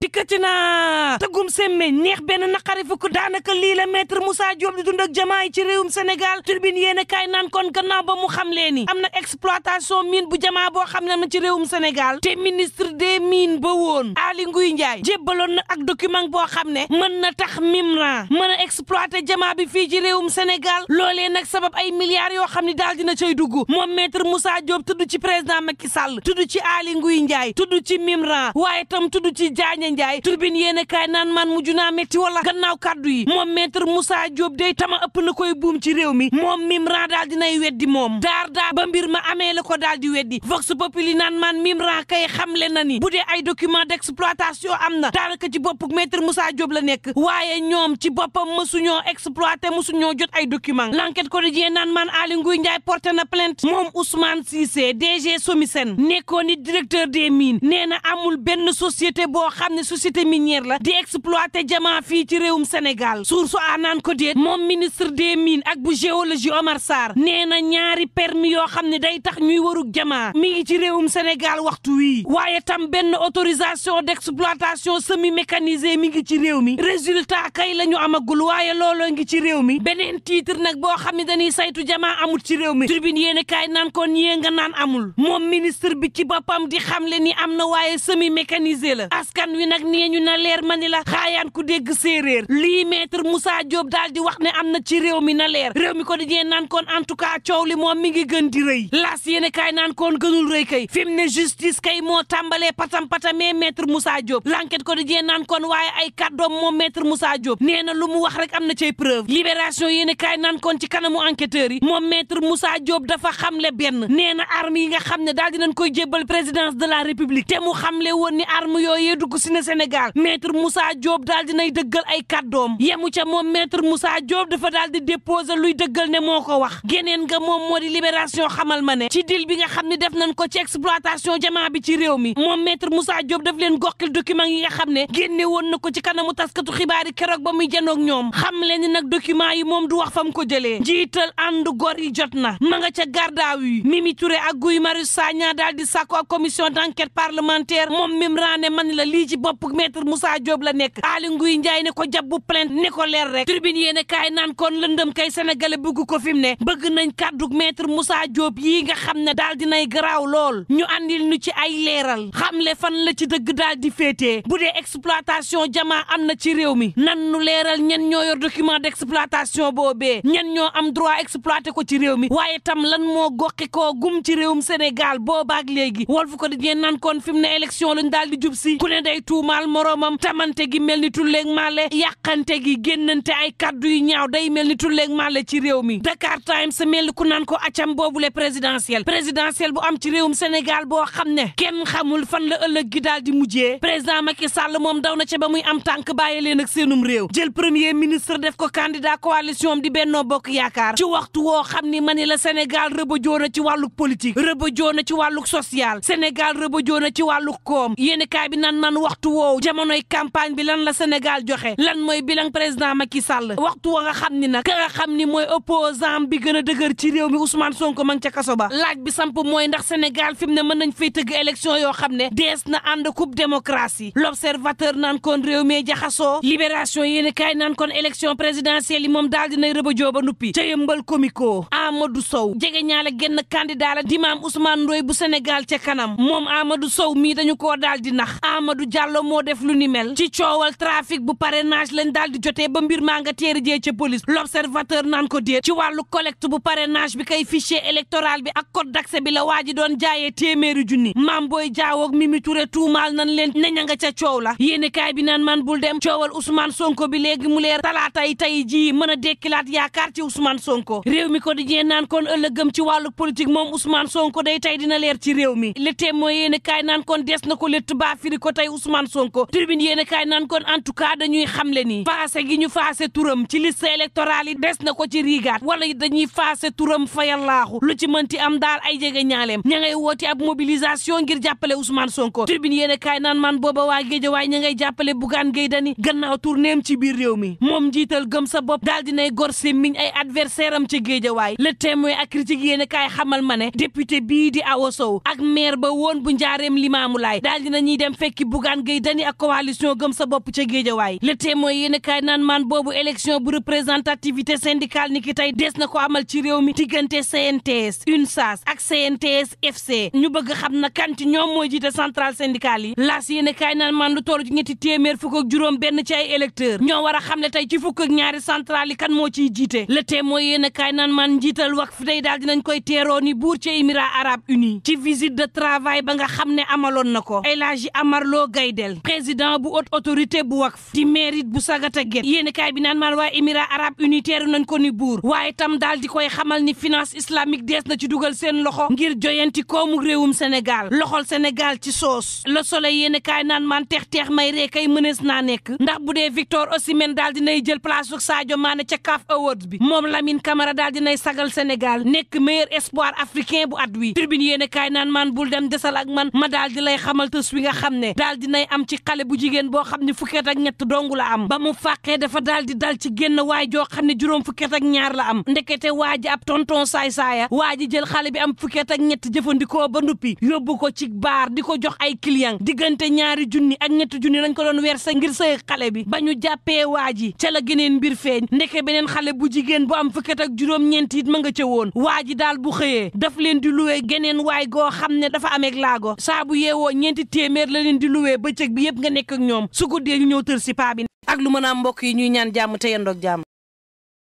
dikkati na tëggum semme neex benn naqari fukk daanaka lii la maître Moussa Diop di dund ak jamaa yi ci réewum Sénégal turbine yéen a kaay naan kon gannaaw ba mu xam leen ni am na exploitation mine bu jamaa boo xam ne am na ci réewum Sénégal te ministre des mines ba woon Aly Ngouille Ndiaye jébbaloon na ak document boo xam ne mën na tax Mimran mën a exploiter jamaa bi fii ci réewum Sénégal loolee nag sabab ay milliards yoo xam ne daal dina cay dugg moom maître Moussa Diop tudd ci président Macky Sall tudd ci Aly Ngouille Ndiaye tudd ci Mimran waaye tam tudd ci Diagne Ndiaye turbine yéen kaay naan man mujj naa métti wala gannaaw kaddu yi moom maître Moussa Diop day tama ëpp na koy buum ci réew mi moom Mimran daal dinay weddi moom daar ba mbir ma amee la ko daal di weddi Vox Populi naan man Mimran kay xamle na ni bu dee ay document d'exploitation am na daanaka ci boppuk maître Moussa Diop la nekk waaye ñoom ci boppam mësuñoo exploité mësuñoo jot ay document l'enquête quotidien naan man Aly Ngouille Ndiaye porté na plainte moom Ousmane Cissé DG Somisen nekkoon ni directeur des mines nee na amul benn société boo xam ne société minière la di exploité jamaa fii ci réewum Sénégal source a naan ko déet moom ministre des mines ak bu géologie Omar Sarr nee na ñaari permis yoo xam ne day tax ñuy warug jamaa mi ngi ci réewum Sénégal waxtu wii waaye tam benn autorisation d'exploitation semi mécanisée mi ngi ci réew mi résultat kay la ñu amagul waaye looloo ngi ci réew mi beneen titre nag boo xam ne dañuy saytu jamaa amul ci réew mi tribune yéene kaay naan kon yée nga naan amul moom ministre bi ci boppam di xamle ni am na waaye semi mécanisé la askan wi nag nee ñu na leer ma ni la xaayaan ku dégg séeréer lii maître Moussa Diop daal di wax ne am na ci réew mi na leer réew mi ko di naan kon en tout cas coow li moom mi ngi gën di rëy laas yéene kaay naan kon gënul rëy kay fi mu ne justice kay moo tàmbalee patamee maître Moussa Diop l'enquête ko di naan kon waaye ay kàddoom moom maître Moussa Diop nee na lu mu wax rek am na cay preuve libération yéene kaay naan kon ci kanamu enquêteurs yi moom maître Moussa Diop dafa xamle benn nee na arme yi nga xam ne daal dinañ koy jébbal présidence de la république te mu xamle woon ni arme yooyu dugg si na Sénégal maître Moussa Diop daal dinay dëggal ay kàddoom yemu ca moom maître Moussa Diop dafa daal di déposer luy dëggal ne moo ko wax geneen nga moom moo di libération xamal ma ne ci dil bi nga xam ne def nañ ko ci exploitation jamaa bi ci réew mi moom maître Moussa Diop daf leen goxil document yi nga xam ne génne woon na ko ci kanamu taskatu xibaar yi keroog ba muy janoog ñoom xam leen ni nag document yi moom du wax fam ko jëlee njiital ànd gor yi jot na ma nga ca gardaaw yi Mimi Touré ak Guy Marius Sagna daal di sàkku ak commission d'enquête parlementaire moom Mimran ne man la lii ci bopp maître Moussa Diop la nekk Aly Ngouille Ndiaye ne ko jabbu plainte ne ko leer rek tribune yéene kaay naan kon lëndëm kay sénégalais bëgg ko fi mu ne bëgg nañ kàddug maître Moussa Diop yii nga xam ne daal dinay garaaw lool ñu andil ñu ci ay leeral xamle fan la ci dëgg daal di féetee bu dee exploitation jamaa am na ci réew mi nan nu leeral ñen ñoo yor document d'exploitation boobee ñen ñoo am droit exploiter ko ci réew mi waaye tam lan moo goqi koo gum ci réewum Sénégal boobaak léegi Walf ko di nan kon fi mu ne élection lañ daal di jub si ku ne day tuumaal moroomam tamante gi mel ni tulleeg maale yàqante gi génnante ay kaddu yu ñaaw day mel ni tulleeg maale ci réew mi Dakar Times mel ni ku naan ko accam boobule présidentiel bu am ci réewum Sénégal boo xam ne kenn xamul fan la ëllëg gi daal di mujjee président Macky Sall moom daw na ca ba muy am tànk bàyyi leen ak seenum réew jël premier ministre def ko candidat coalition di Benno Bokk Yaakaar ci waxtu woo xam ni ma ni la Sénégal rëbëjoo na ci wàlluk politique rëbëjoo na ci wàlluk social Sénégal rëbëjoo na ci wàlluk koom yéeni kaay bi nan man waxtu woowu jamonoy campagne bi lan la Sénégal joxe lan mooy bilan président Macky Sall waxtu wa nga xam ni nag ka nga xam ni mooy opposant bi gën a dëgër ci réew mi Ousmane Sonko ma ngi ca kaso ba laaj bi samp mooy ndax Sénégal fi mu ne mën nañ fay tëgg élection yoo xam ne dees na ànd coupe démocratie l'observateur naan kon réew mi jaxasoo libération yéeni kaay naan kon élection présidentielle yi moom daal dinay rëbëjoo ba nuppi ca yëmbal komiko Amadou Sow jege ñaale genn candidat la dimaam Ousmane Ndoye bu Sénégal ca kanam moom Amadou Sow mii dañu koo daal di nax Amadou Diallo moo def lu ni mel ci coowal trafic bu parrainage lañ daal di jotee ba mbir maa nga teeri jee ca police l'observateur naan ko déet ci wàllu collecte bu parrainage bi kay fichier électoral bi ak code d'accès bi la waa ji doon jaayee téeméeri junni Mame Boye Diao ak Mimi Touré tuumaal nan leen neña nga ca coow la yéeni kaay bi naan man bul dem coowal Ousmane Sonko bi léegi mu leer talaata yi tey jii mën a dekkilaat yaakaar ci Ousmane Sonko réew mi ko di jee naan kon ëllëgëm ci wàllu politique moom Ousmane Sonko day tey dina leer ci réew mi le témoin yéeni kaay naan kon des na ko létt baa firi ko tey Ousmane Sonko tribune yéeni kaay naan kon en tout cas dañuy xamle ni faase gi ñu faase turam ci liste électorale yi des na ko ci riigaat wala dañuy faase turam fayallaaxu lu ci mënti am daal ay jege ñaaleem ña ngay wooti ab mobilisation ngir jàppale Ousmane Sonko tribune yéeni kaay naan man booba waa Géejawaay ña ngay jàppale Bougane Gueye Dany gannaaw tournéem ci biir réew mi moom njiital gëm sa bopp daal dinay gor semmiñ ay adversaire am ci Géejawaay le témoin ak critique yéeni kaay xamal ma ne député bii di Awa Sow ak maire ba woon bu njaareem Limaamulaay daal dina ñuy dem fekki Bougane Gueye Gueye Dany ak coalition gëm sa bopp ca Géejawaay Le Témoin yéen kaay naan maan boobu élection bu représentativité syndicale ni ki tey des na ko amal ci réew mi diggante CNTS UNSAS ak CNTS FC ñu bëgg xam na kan ci ñoom mooy jiite centrale syndicale yi laas yéen kaay naan maan lu toll ci ñetti téeméer fukk ak juróom benn ci ay électeurs ñoo war a xam ne tey ci fukk ak ñaari centrale yi kan moo ciy jiite Le Témoin yéen kaay naan maan njiital Waqf day daal dinañ koy teeroo ni buur ci Émirats Arabes Unis ci visite de travail ba nga xam ne amaloon na ko El Hadji Amar Lo Gaydel président bu haute autorité bu Waqf di mérite bu Sagata Gueye yéen kaay bi naan maan waa Émirats Arabes Unis teeru nañ ko ni buur waaye tam daal di koy xamal ni finance islamique dees na ci dugal seen loxo ngir joyanti koomu réewum Sénégal loxol Sénégal ci soos Le Soleil yéen kaay naan maan teex may ree kay mënees naa nekk ndax bu dee Victor Osimhen daal dinay jël place u Sadio Mané ca CAF Awards bi moom Lamine Camara daal dinay sagal Sénégal nekk meilleur espoir africain bu at wi Tribune yéen kaay naan maan bul dem desal ak man ma daal di lay xamal tës wi nga xam ne daal dinay am ci xale bu jigéen boo xam ne fukket ak ñett dongu la am ba mu fàqee dafa daal di dal ci génn waay joo xam ne juróom fukket ak ñaar la am ndekete waa ji ab tonton saay-saaya waa ji jël xale bi am fukket ak ñett jëfandikoo ba nuppi yóbbu ko ci baar di ko jox ay client diggante ñaari junni ak ñetti junni lañ ko doon werse ngir sëy xale bi ba ñu jàppee waa ji ca la geneen mbir feeñ ndeke beneen xale bu jigéen bu am fukket ak juróom-ñeent it ma nga ca woon waa ji daal bu xëyee daf leen di luwee geneen waay goo xam ne dafa ameeg laago saa bu yeewoo ñeenti téeméer la leen di luwee bëccëg bi yëpp nga nekk ak ñoom su guddee ñu ñëw tër si paa bi ak lu mën a am mbokk yi ñuy ñaan jàmm te yendoog jàmm